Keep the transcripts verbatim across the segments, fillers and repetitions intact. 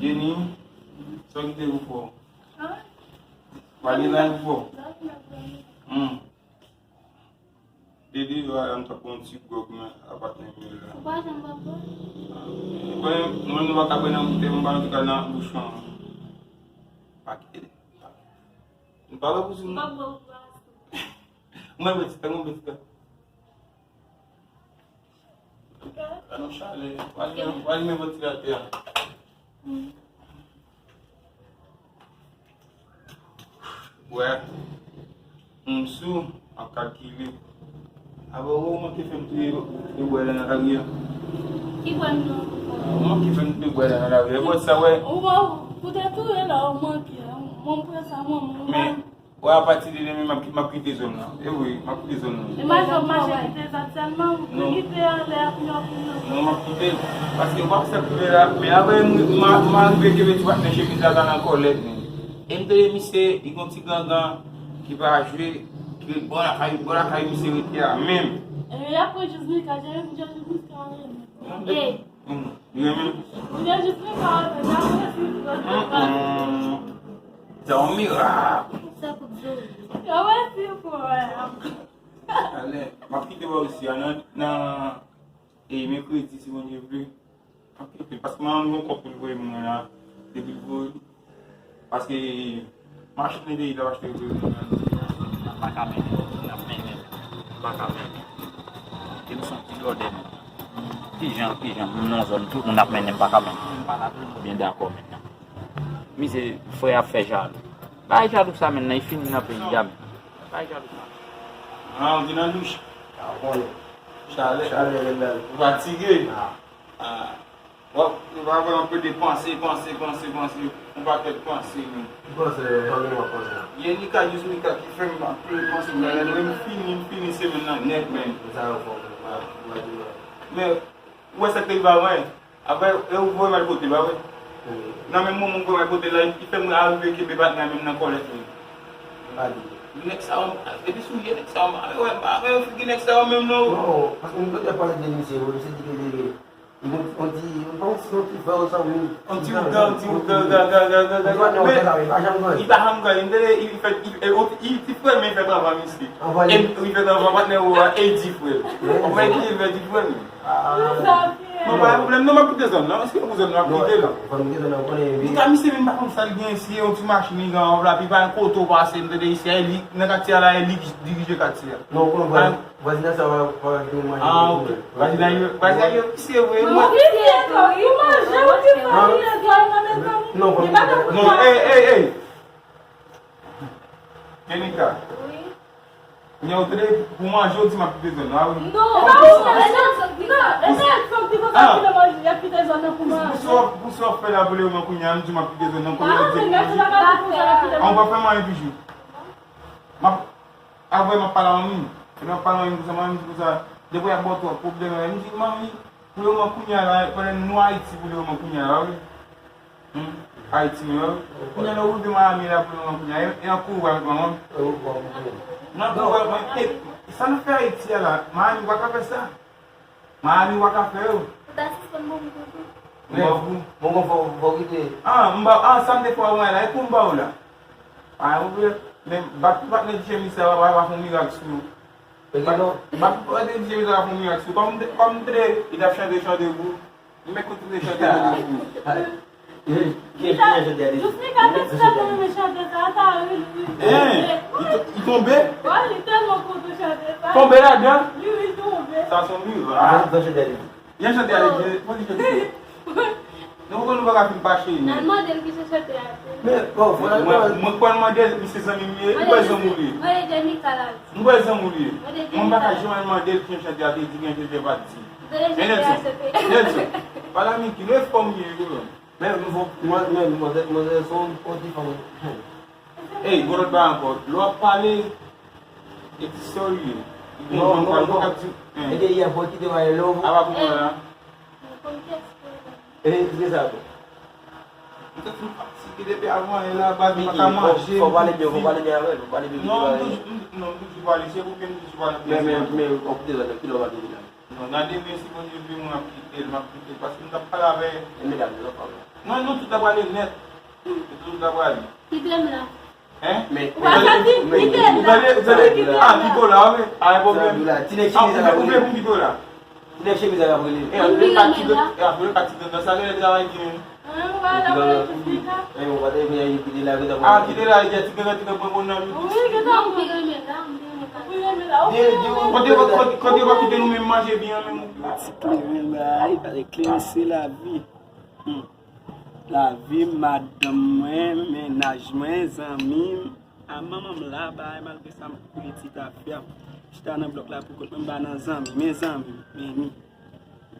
Jenny, sa w kite pou fò? Pa gen live pou fò? Hmm. Dede yo a, m t ap pran yon ti gwòg, men a pa t menm yo la. Ou pa janm pran gwòg? Mwen, mwen, nou pa ka bwè nan, te m pa nan tou ka nan bouch lan. Pa kite. M pa wè pou sou. M pa bwè ou pa. Mwen, mwen, ti tan, mwen, ti tan. Ba nou chalè. W a limen, w a limen vantilatè a. Wè. M sou, m ap kalkile. Abo, ou manke fè m touye, touye bwè la nan lari a. Ki bwè m nan? Ou manke fè m touye bwè la nan lari a. E bwè sa, wè. Ou, ou, ou te touye la, ou manke. Mwen, m pran sa, mwen, mwen. Men, Wè, apati de demen, m ap, m ap kite zòn nan. E wi, m ap kite zòn nan. E majò mache kite zòn sèlman, ou kite anlè a pou yo pou yo. Non, m ap kite l. Paske w ap sèl kite la, men apre m, m a, m a rive kenbe ti patnè chemiz la nan kòlèt li. E m tande misye, li gon ti gangan ki pa jwe, ki ret bò lakay, bò lakay misye rete a menm. E apre jis li ka jere, jis li ka jere. Gay. Hmm, li renmen. Li te jis renmen avè m, m ap resi pou mwen. Hmm, hmm. Se yon mirak. Sa koup zo. Yo resi pou mwen. Alè, m ap kite bò isi a nan, nan, e, mèkredi, si Bondye vle. M ap kite, paske manman m gon kòb pou l voye mwen la. Depi l voye, Paske machin li te, li t ap achte pou yo. M pa ka mennen, m ap mennen, m pa ka mennen. E m se yon ti blòdè menm. Kijan, kijan, m nan zòn, tout moun ap mennen, m pa ka mennen. M pa la pou m byen dakò menm. Misye, frè ap fè jalou. Bay jalou sa menm, nan, li fini nan peyi a menm. Bay jalou sa. Ah, ou te nan douch? Ah, bon. Chalè. Chalè, lè bèl. Ou fatige? Ah. Ah. Bon, nou pa wè anpil de panse, panse, panse, panse. Yon pakèt panse, men. Ki panse, sa w gen w ap panse a? Gen Nika, jis Nika ki fè m anpil panse, men m fini, m fini semèn nan nèt, men. Sa yo fò, men, pa, pa di mwen. Men, ou wè sa k te rive avè mwen? Apre, e ou voye m al kote, pa vre? Wi. Nan menm moman ou voye m al kote la, li fè m arive kenbe patnè a menm nan kòlèt li. Pa di. Nèg sa yo, depi sou je nèg sa yo, m pa wè, m pa wè figi nèg sa yo menm, non. Non, paske m te pale de misye, wi, misye di ke li, On ti, on ti, on ti frè ou zanmi. On ti ougan, on ti ougan, ougan, ougan, ougan, ougan. Men, li pa janm grann. Li pa janm grann. Li te, li fè, li, e, on ti, li ti frè, men li fè travay misye. E li fè travay patnè ou a, e li di frè. Ou wè ki li fè di frè, men. Ah. Non, pa gen pwoblèm, non, m ap kite zòn nan. Èske pou zòn nan, m ap kite l. Fò m kite zòn nan, konnen, wi. Li ka misye, men m pa konn sa l gen, si e yon ti machin li gen, anvlòp, li pa gen kote w pase, m tande isi a, e li, nan katye a la, e li ki dirije katye a. Non, konnen, vwazinaj sa va, va gen manje. Ah, ok. Vwazinaj yo, vwazinaj yo visye vre. Mwen visye tou, wi, manje, ou di fanmi, e zòn nan, mezanmi. Non, non, ey, ey, ey. Jenika. Wi. Kounye a ou tande pou manje, ou di m ap kite zòn nan, a wi. Non, non, non, e sa, e sa, fanm ki konsa ki te manje, y ap kite zòn nan pou manje. Pou sa, pou sa w fè la pou Leoman kounye a, m di m ap kite zòn nan, kounye a ou di m manje. Ah, ou pa fè manje toujou. M ap Apre, m ap pale a manmi m. Epi m ap pale a manmi m konsa, manmi m di konsa, depi y ap ba w twòp pwoblèm, m di, manmi, pou le moman kounye a la, pandan nou Ayiti pou le moman kounye a la, wi. Hmm? Ayiti, wi. Kounye a la, ou rive Miami la pou le moman kounye a, e, e an kouri w pral met manman m. Nan kouri w pral met, e, sa n ap fè Ayiti a la, Miami pa ka fè sa. Miami w pa ka fè yo. Ou ta sispann ban m kou tou. Men, bon, bon, fò, fò kite. Ah, m ba, ah, sa m te fè w la, e kou m ba w la. Ah, ou vle, men, bat pou patnè di chemiz sa, w ap fè yon mirak sou ou. Bat, bat pou patnè di chemiz sa, w ap fè yon mirak sou ou. Kòm, kòm m te, li t ap chante, chante pou ou. M mèt kontinye chante, chante pou ou. Jismika te di sa, mwen renmen chante sa, sa, wi, wi. Hein? Li to-, li tonbe? Wi, li tèlman kontan chante sa. Tonbe ladan? Wi, wi, tonbe. Sa se yon mirak. Jan chante a, jan chante a. Non, mwen konn nou pa ka fin fache, non. Nan mande l ki jan chante a. Men, bon, mwen, mwen, mwen kwè l mande l, misye zanmi m ye, mwen kwè zanmi w ye. Mande Jenika la. Mwen kwè zanmi w ye. Mwen pa ka janm al mande l ki jan chante a te di, ki jan chante a pa t di. Men Nelson, Nelson, pale a Miki, nou e fanm ye, yo. Men, mwen, mwen, mwen, mwen, mwen, se yon, yon ti fanm. Ey, gon lòt bagay ankò. Lè w ap pale, e ti serye. Non, non, non. E de yè, fò kite w ale lè w. A pa pou mwen la. E, ki sa pou? Mwen te fin fatige depi avan, e la, baz, mwen pa ka manje. Fò pale byen, fò pale byen avè l, fò pale byen. Non, m toujou, m, non, m toujou pale, se pou ke m toujou pale. Men, men, men, w ap kite zòn nan, kilè w ap vini la? Non, nan demen, si Bondye vle, mwen ap kite l, m ap kite l, paske m t ap pale avè... E medam yo, pa vre. Non, nou tout ap prale nèt. Nou tout ap prale. Kite m la. Hein? Men, ou pa soti, kite l la. Ou tande, ou tande? Ah, kite w la, wi. Pa gen pwoblèm. Ti nèg chemiz la, ou vle pou m kite w la? Ti nèg chemiz la, ap rele. E, an tou ka, ti, e, an tou ka, ti tandans la, genlè travay di menm. Hein, ou pa la, ou pa la, ou pa la. Ah, kite la, ti genlè, ti genlè pran moun nan, wi. Wi, gentan. Kote, kote, kote, kote nou menm manje byen, menm. Ti kleren la, li pale kleren, se lavi. Hmm. Lavi m, madanm mwen, mennaj mwen, zanmi m. A manman m la, bay, malgre sa, m koule ti tafya. M chita nan blòk la pou kont mwen, m pa nan zanmi, men zanmi, men mi.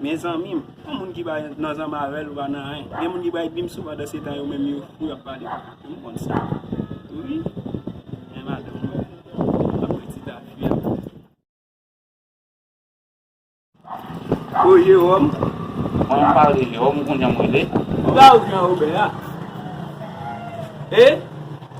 Men zanmi m, yon moun ki pa nan zanmi avè l, ou pa nan anyen. Gen moun ki bay di m souvan, dan se tan yo menm yo fou, y ap pale. M konn sa. Wi. Men madanm mwen, m ap koule ti tafya. Ou Jewòm? Mwen, m pa rele Jewòm, ou konn jan m rele. Ou pa ou Jan Wobè a? E?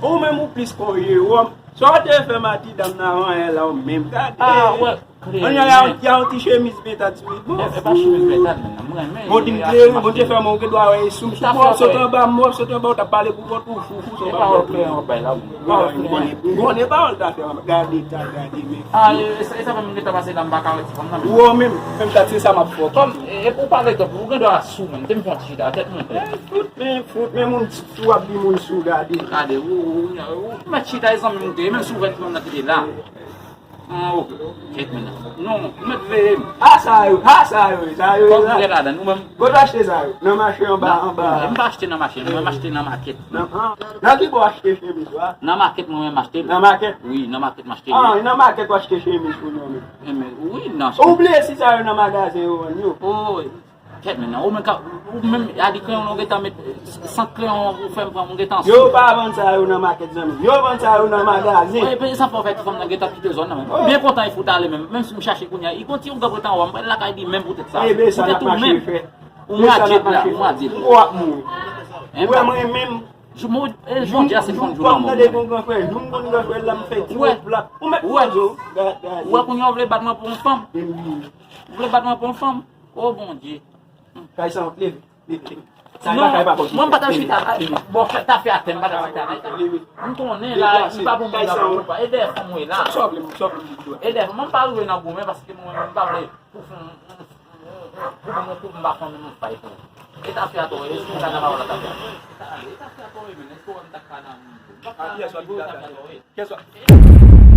Ou menm ou plis kon Jewòm. Sa w te fè Matidam nan avan yè la ou menm? Gade. Ah, wè, kleren. Ann, y a, y a yon ti chemiz pentad sou li. Bon, e, e pa chemiz pentad, men, m renmen. Bon, di m kleren, Bondye fè mwen, ou gen dwa wè sou m, sou w ap sot anba m, w ap sot anba, w t ap pale pou kont ou, fou, fou, sa w pa wè kleren w ap bay la, bon. M konnen, m konnen pawòl ta fè, gade ta, gade, men. Ah, e, e, e sa fè m gentan pase la, m pa ka wè ti fanm nan, men. Ou menm, menm ta se sa m ap fè w. Kòm, e, e, ou pale twòp, ou gen dwa sou mwen, te m fè yon ti chita, tèt mwen klè. Men fout, men fout, men moun sou ap di moun sou, gade. Gade, ou, ou, ou, ou mèt chita, e zanmi m ou te ye, menm si ou wè ti fanm nan ki te la. Ah, ok. Kèt men nan. Non, ou mèt veye m. Ah, sa yo, ah, sa yo, sa yo. Kòb ou gen ladan, ou menm? Kote w achte sa yo? Nan mache anba, anba. Non, m pa achte nan mache, mwen m achte nan makèt. Nan, ah, nan ki bò w achte chemiz ou a? Nan makèt mwen menm m achte l. Nan makèt? Wi, nan makèt m achte l. Ah, nan makèt w achte chemiz pou nou menm. Enben, wi, nan. Ou bliye si sa yo nan magazen yo vann yo? Oh, kèt men nan. Ou menm ka, ou menm, a di kreyon, ou gentan met, san kreyon, ou fè m pran, ou gentan sou. Yo pa vann sa yo nan makèt, zanmi. Yo vann sa yo nan magazen. Wi, epi sa fè w fè ti fanm nan gentan kite zòn nan menm. Oh. Byen kontan, e fout ale menm. Menm si m chache kounye a, i konn ti yon granpòt anwa, m pral lakay li menm poutèt sa. Ebe, sa n ap mache fè. Ou madi l la, ou madi l. Ou ap mouri. Ou wè mwen menm. Jou, mwen, e, jodi a se fon jou nan mwen. Jou m konn granfrè, jou m konn granfrè la, m fè ti wòf la. Ou mèt pran zo. Ou wè kounye a ou vle bat mwen pou yon fanm? Ou vle bat mwen pou yon fanm? O Bondye. Kay sa, leve, leve, leve. Sa e pa kay pa bò. Mwen m pa t ap chita. Bon, fè, ta fè atè, m pa t ap chita nan sa. M konnen la, li pa pou mwen la, ou pa. E dèyè fanm ou ye la. Sa w vle, sa w vle. E dèyè fanm, mwen m pa rive nan goumen paske mwen menm m pa vle pou fanm, pou mwen, pou m pa fanm, m pa pou. E ta fè atè, e sou sa nan pawòl la ta fè atè. E ta fè atè, men èske w wè m ta ka nan. Kèswa.